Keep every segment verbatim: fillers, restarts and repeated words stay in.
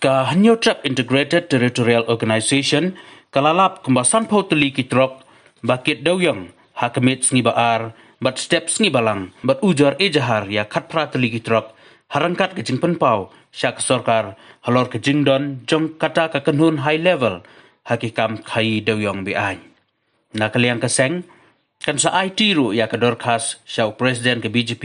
Ka Hynñiewtrep Integrated Territorial Organization ka la lap kumba sanphew tylli ki trok ba kit dewïong ha ka miet sngi ba ar bad step sngi balang bad ujor ejahar ïa khatphra tylli ki trok ha ryngkat ka jingpynpaw sha ka sorkar halor ka jingdon jong kata ka kynhun high level ha ki kam khaïi dewïong be-aiñ. Na ka liang ka seng kan sa aiti ruh ïa ka dorkhas sha u president ka B J P,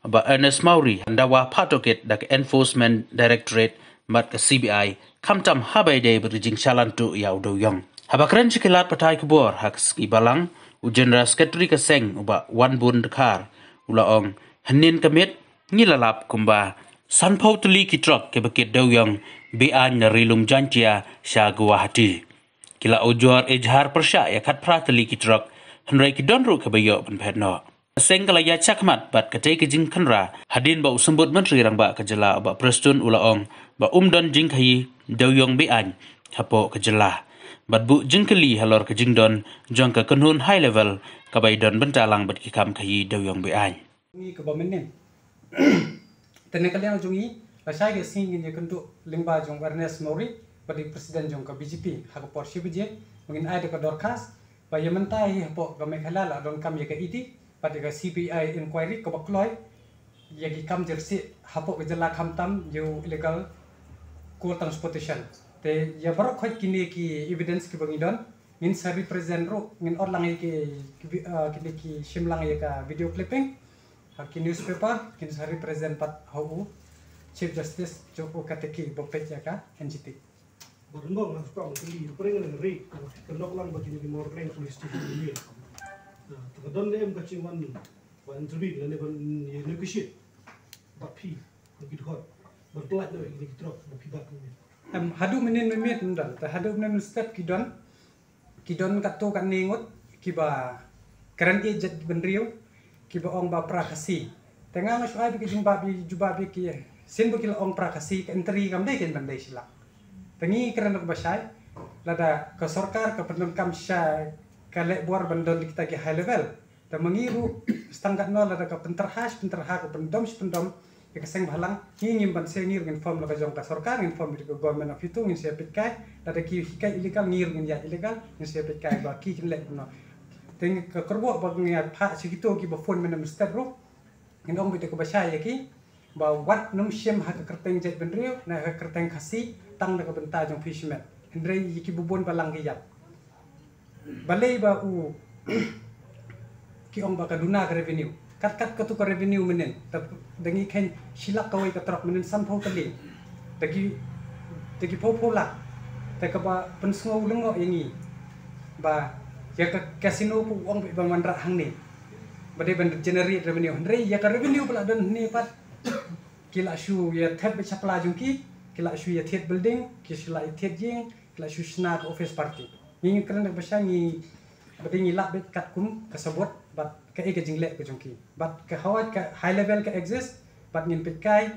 Bah Ernest Mawrie, haba phah tohkit da ka Enforcement Directorate bad ka C B I, khamtam haba ïadei bad ka jingshah lantuh ïa u dewïong. Haba kren sha ki lad pathai khubor ha ka sngi balang, u General Secretary ka seng, u Bah Wanbun Dkhar, u la ong, hynnin ka miet ngi la lap kumba sanphew tylli ki trok kiba kit dewïong be-aiñ na Ri Lum Jaiñtia sha Guwahati. Ki la ujor ejahar pyrshah ïa khatphra tylli ki trok, hynrei ki don ruh kiba ïoh ban phet noh. Ka seng ka la ïaid shakhmat bad katei ka jingkhynra hadien ba u Symbud Myntri Rangbah ka jylla, Bah Prestone, u la ong ba um don jingkhaïi dewïong be-aiñ hapoh ka jylla bad buh jingkylli halor ka jingdon jong ka kynhun high level kaba ïadon bynta lang bad ki kam khaïi dewïong be-aiñ. Ngi kaba mynnin. Te na ka liang jong ngi, lashai ka sngi ngin ïakynduh lyngba jong Ernest Mawrie, ba dei president jong ka B J P, ha ka por shi baje, ba ngin ai da ka dorkhas ba ïa mynta hi hapoh ka Meghalaya la donkam ïa ka E D bad ïa ka C B I inquiry kaba kloi ïa ki kam jyrsieh hapoh ka jylla, khamtam ïa u illegal coal transportation. Te ïa baroh khoit kine ki evidence kiba ngi don, ngin sa represent ruh, ngin ot lang ïa ki, ki vi-, ah, kine ki shim lang ïa ka video clipping ha ki newspaper, ngin sa represent pat ha u Chief Justice jong u katei ki ba peit ïa ka N G T. Bad ngi nga spam ki ri pring ngi ri ka nok lang ba kine ki Moreh Plains Police Station ni. Te ka don ne em ka jingwan ban interview ne ban ïa negotiate bad phi, ki dkhot ban pynlait na ki trok ba phi bat ni. Em, haduh mynnin mynmiet ym don, te haduh mynnin mynstep ki don, ki don katto katne ngut kiba kren ïa jaitbynriew kiba ong ba pra Khasi. Te nga nga shu ai beit ka jingbapli, jubab ïa ki, sien ba ki la ong pra Khasi, ka entry kam dei kein ban dei shi lak. Te ngi kren da kaba shai, lada ka sorkar ka pyndonkam sha ka leh bor ban don kita ki high level. Te ma ngi ruh, stang katno lada ka pynterha shi pynterha, ka pyndom shi pyndom ïa ka seng bhalang, ngi ngim banse, ngi ruh ngin form la ka jong ka sorkar, ngin form ïa ka government of Hito, ngin sa ïa peitkai, lada ki hikai illegal, ngi ruh ngin ïa illegal, ngin sa ïa peitkai ba ki kin leh kumno. Te ngi ka kyrwoh ba ngi ïa phah sha kito kiba phone mynne mynstep ruh, ngin ong beit da kaba shai ïa ki ba wat nym shim ha ka kyrteng jaitbynriew ne ha ka kyrteng Khasi tang na ka bynta jong phi shimet. Hynrei ïa ki bun bun balang ki ïap. Balei ba u ki ong ba ka duna ka revenue. Kat kat katu ka revenue mynnin. Te da ngi kheiñ shi lak kawei ka trok mynnin sanphew tylli. Te ki, te ki phew phew lak. Te kaba pynsngew lyngngoh ïa ngi ba ïa ka casino ba u ong beit ban wanrah hangne ba dei ban generate revenue. Hynrei ïa ka revenue ba la don hangne pat, ki la shu ïa thied beit shapla jong ki, ki la shu ïa thied building, ki shu la ïa thied ïing, ki la shu shna ka office party. Ngi ngi kren da kaba shai, ngi ba dei ngi lap beit katkum ka sabot bad kaei ka jingleh ka jong ki. Bad ka hawai ka high level ka exist, bad ngin peitkai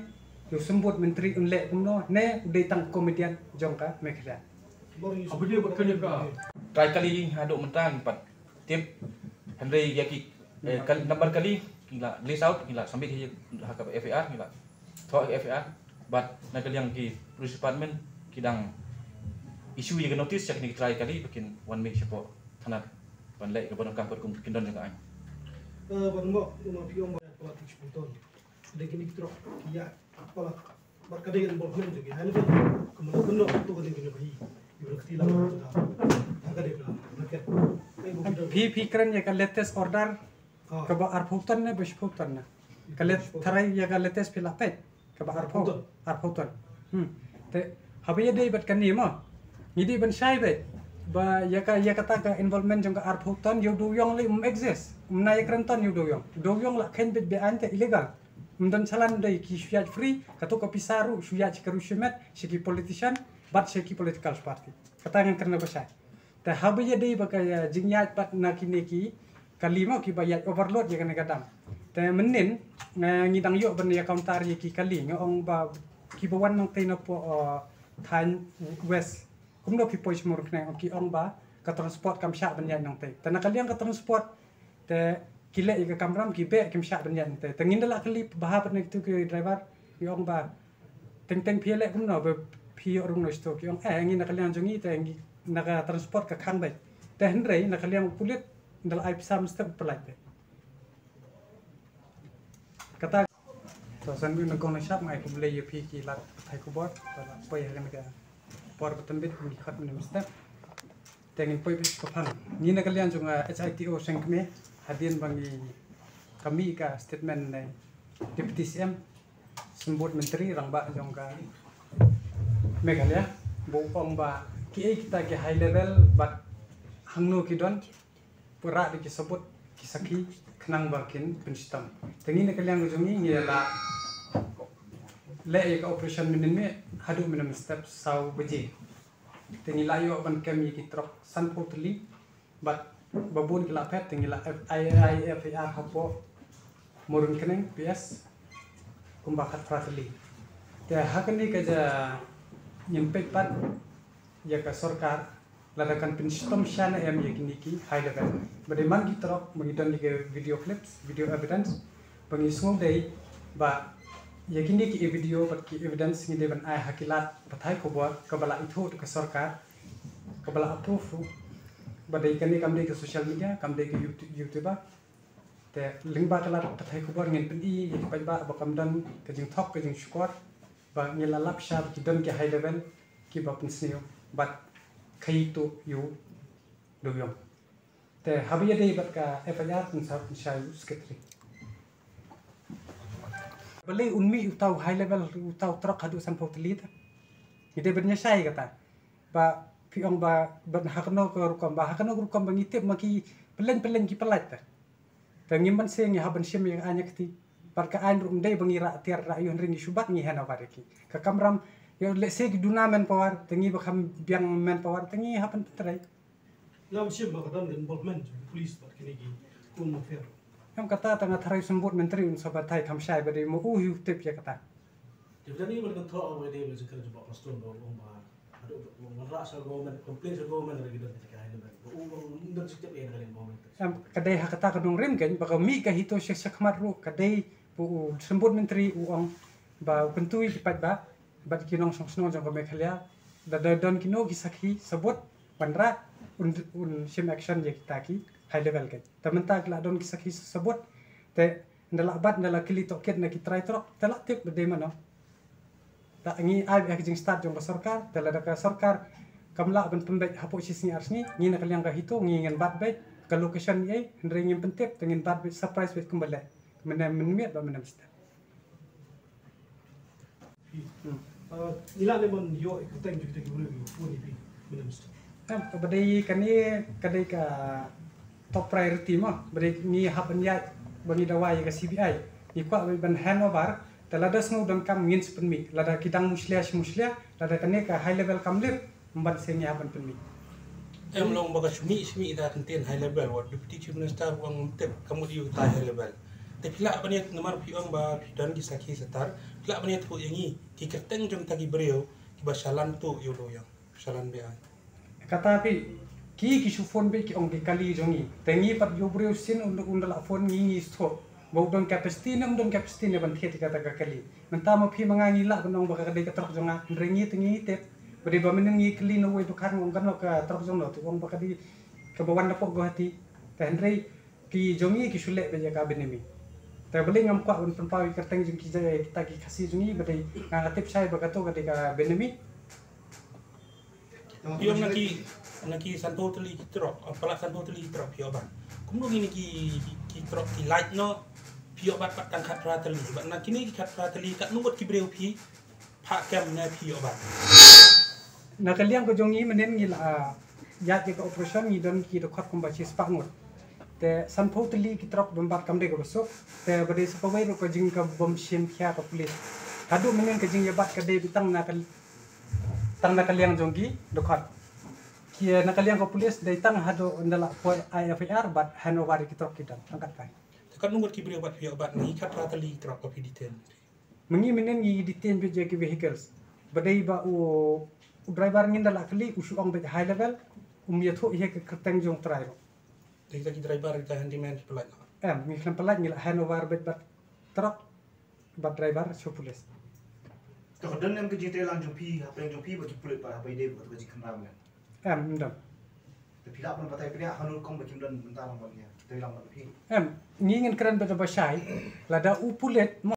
ïa u Symbud Myntri un leh kumno ne u dei tang comedian jong ka Meghalaya. Aba dei ba kane ka trai kali haduh mynta ngi pat tip, hynrei ïa ki, eh, kal-, number kali ngi la list out, ngi la submit hi ha ka F I R, ngi la thoh ha ka F I R. Bad na ka liang ki police department ki dang issue ïa ka notice sha kine ki trai kali ba kin wan mih shapoh thana ban leh kaba donkam katkum ki kyndon jong ka aiñ. Eh, ban mo, mo phi ong ba palat ki shiphew ton. Dei kine ki trok ki ïa palat. Bad ka dei involvement jong ki. Hynrei kumno kumno to ka dei kine ba hi. Iba kti lang. Ha ka dei ka market. Phi, phi kren ïa ka latest order. Ah. Kaba arphew ton ne ba shiphew ton ne? Ka let-, tharai ïa ka latest phi la peit. Kaba arphew. Arphew ton. Arphew ton. Hmm. Te haba ïadei bad kane mo, ngi dei ban shai beit ba ïa ka, ïa kata ka involvement jong ka arphew ton ïa u dewïong lei um exist. Um nang ïakren ton ïa u dewïong. U dewïong la kheiñ beit be-aiñ te illegal. Um don shalan, dei ki shu ïaid free, kato ka pisa ruh shu ïaid sha ka riew shimet, sha ki politician bad sha ki political party. Kata ngan kren ba shai. Te haba ïadei bad ka, eh, jingïaid pat na kine ki kali mo kiba ïaid overload ïa kane ka dam. Te mynnin, eh, ngi dang ïoh ban ïa counter ïa ki kali, ngi ong ba kiba wan nangtei napoh, eh, thaiñ West. Kumno phi poi sha Mawryngkneng, ki ong ba ka transport kam shah ban ïaid nangtei. Te na ka liang ka transport, te ki leh ïa ka kamram, ki beh kim shah ban ïaid nangtei. Te ngin da la kylli bha pat na kitu ki driver, ki ong ba teng teng phi leh kumno ba phi ïoh rung noh shuh ki ong, eh, ngi na ka liang jong ngi te ngi na ka transport ka khang beit. Te hynrei na ka liang u pulit nda la ai pisa mynstep u pyllait beit. Kata to san ngi nang kong na shap ngai khublei ïa phi ki lad pathai khubor ba la poi ha kane ka por ba tymmen ngi khot mynstep. Te ngin poi beit ka phang. Ngi na ka liang jong, ah, H I T O Seng Kmie hadien ba ngi ka mih ka statement ne Deputy C M, Symbud Myntri Rangbah jong ka Meghalaya, ba u ong ba kiei kita ki high level bad hangno ki don, pura da ki sabut ki sakhi khnang ba kin pynshitom. Te ngi na ka liang jong ngi ngi la leh ïa ka operation mynnin miet haduh mynnin step saw baje. Te ngi la ïoh ban kem ïa ki trok sanphew tylli bad ba bun ki la phet, te ngi la F-, ai, ai F I R hapoh Mawryngkneng P S kumba khatphra tylli. Te ha kane ka ja ngim peit pat ïa ka sorkar lada kan pynshitom shane em ïa kine ki high level. Ba dei man ki trok ba ngi don ïa ki video clips, video evidence ba ngi sngew dei ba ïa kine ki video bad ki evidence ngi dei ban ai ha ki lad pathai khubor kaba la ithuh da ka sorkar, kaba la approve. Ba dei kane kam dei ka social media, kam dei ka YouTube, YouTuber. Te lyngba ka lad pathai khubor ngin pyni ïa ki paidbah ba kam don ka jingthok ka jingshukor ba ngi la lap sha ba ki don ki high level kiba pynsniew bad khaïi tuh ïa u dewïong. Te haba ïadei bad ka F I R pynsaw pynshai u secretary. Balei un mih uta u high level, uta u trok haduh sanphew tylli te? Ngi dei ban ïa shai kata. Ba phi ong ba ban ha kano ka rukom, ba ha kano ka rukom ba ngi tip ma ki pyllein pyllein ki pyllait te. Te ngim banse ngi hap ban shim ïa ka aiñ ïa kti. Bad ka aiñ ruh ym dei ba ngi rah tiar rah ïoh, hynrei ngi shu bat ngi hand over ïa ki. Ka kamram ïoh lehse ki duna manpower, te ngi ba kham biang manpower, te ngi hap ban pyntrei. Ngam shim ba ka don ka involvement jong ki police bad kine ki kum mafia. Em kata tang nga tharai Symbud Myntri un sa batai kham shai ba dei ma u hi u tip ïa kata. Te ba dang ïa ban kynthok ba dei ba jingkren jong Bah Prestone ba ong ba haduh ba ong ban rah sha government, complain sha government lada ki don kita ki high level. Ba u ong ym don jingtip ïa ka liang government. Em ka dei ha kata ka nongrim kein ba ka mih ka HITO sha shakhmat ruh ka dei ba u Symbud Myntri u ong ba u kyntu ïa ki paidbah bad ki nongshong shnong jong ka Meghalaya, da, da don kino ki sakhi sabut ban rah un, un shim action ïa kita ki high level kein. Te mynta ki la don ki sakhi sabut, te nda la bat nda la kylli tohkit na ki trai trok, te la tip ba dei mano. Te ngi ai ïa ka jingstad jong ka sorkar, te lada ka sorkar kam lah ban pynbeit hapoh shi sngi ar sngi, ngi na ka liang ka HITO ngi ngin bat beit ka location ei, hynrei ngim pyntip, te ngin bat beit surprise beit kumba leh mynne mynmiet bad mynne mynstep. Hmm. Uh, ngi lah ne ban ïoh ïa ka kyrteng jong kita ki briew kiba phone ïa phi, mynne mynstep? Em, kaba dei kane ka dei ka top priority mo, ba dei ngi hap ban ïaid ba ngi dawa ïa ka C B I. Ngi kwah ban hand over, te lada sngew donkam ngin sa pynmih, lada ki dang mushlia shi mushlia, lada kane ka high level kam lip, ym banse ngi hap ban pynmih. Em long ba ka shu mih shu mih da kyntien high level, wat Deputy Chief Minister u ong ngam tip, ka mut ïa utai high level. Te phi lah ban ïa, namar phi ong ba phi don ki sakhi satar, phi lah ban ïathuh ïa ngi ki kyrteng jong kita ki briew kiba shalan tuh ïa u dewïong, shalan beh aiñ. Kata phi, ki, ki shu phone beit ki ong ki kali jong ngi. Te ngi pat ïa u briew sien un, un da la phone ngi, ngi shu thuh ba u don capacity ne ym don capacity ne ban thied ïa kata ka kali. Mynta ma phi ma nga ngi lah ban ong ba ka dei ka trok jong nga, hynrei ngi te ngi tip ba dei ba mynnin ngi kylli na uwei ba khan, ong kano ka trok jong no, te u ong ba ka dei kaba wan na pok Guwahati. Te hynrei ki jong ngi ki shu leh beit ïa ka Benami. Te balei ngam kwah ban pynpaw ïa ka kyrteng jong ki, kita ki Khasi jong ngi, ba dei nga tip shai ba kato ka dei ka Benami. Phi ong na ki, na ki sanphew tylli ki trok, ah, palat sanphew tylli ki trok phi ïoh bat. Kumno ngi na ki, ki, ki trok ki lait noh, phi ïoh bat pat tang khatphra tylli. Bad na kine ki khatphra tylli katno ngut ki briew phi phah kem ne phi ïoh bat? Na ka liang ka jong ngi mynnin ngi la, ah, ïaid ïa ka operation ngi don ki dkhot kumba shispah ngut. Te sanphew tylli ki trok bym bat kam dei kaba suk. Te ba dei sa kawei ruh ka jing ka bym shim khia ka police. Haduh mynnin ka jingïabat ka dei tang na ka tang na ka liang jong ki dkhot. Ki, eh, na ka liang ka police dei tang haduh ynda la poi ai F I R bad hand over ïa ki trok ki don. Tang katkai. Te katno ngut ki briew bad phi ïoh bat na ki khatphra tylli ki trok ba phi detain? Ma ngi mynnin ngi detain beit ïa ki vehicles. Ba dei ba u, u driver ngin da la kylli u shu ong beit high level, um ïathuh ïa ka kyrteng jong u trai ruh. Te kita ki driver kita handyman ki pyllait noh? Em, ngi khlem pyllait ngi la hand over beit bad trok bad driver sha u police. To ka don em ka jingtreilang jong phi hapdeng jong phi bad ki pulit ba haba ïadei bad ka jingkhynra mynne? Em, ym don. Te phi lah ban batai phi ne ha kano rukom ba kim don mynta lang bad ïa treilang bad phi? Em, ngi ngin kren bad ba shai, lada u pulit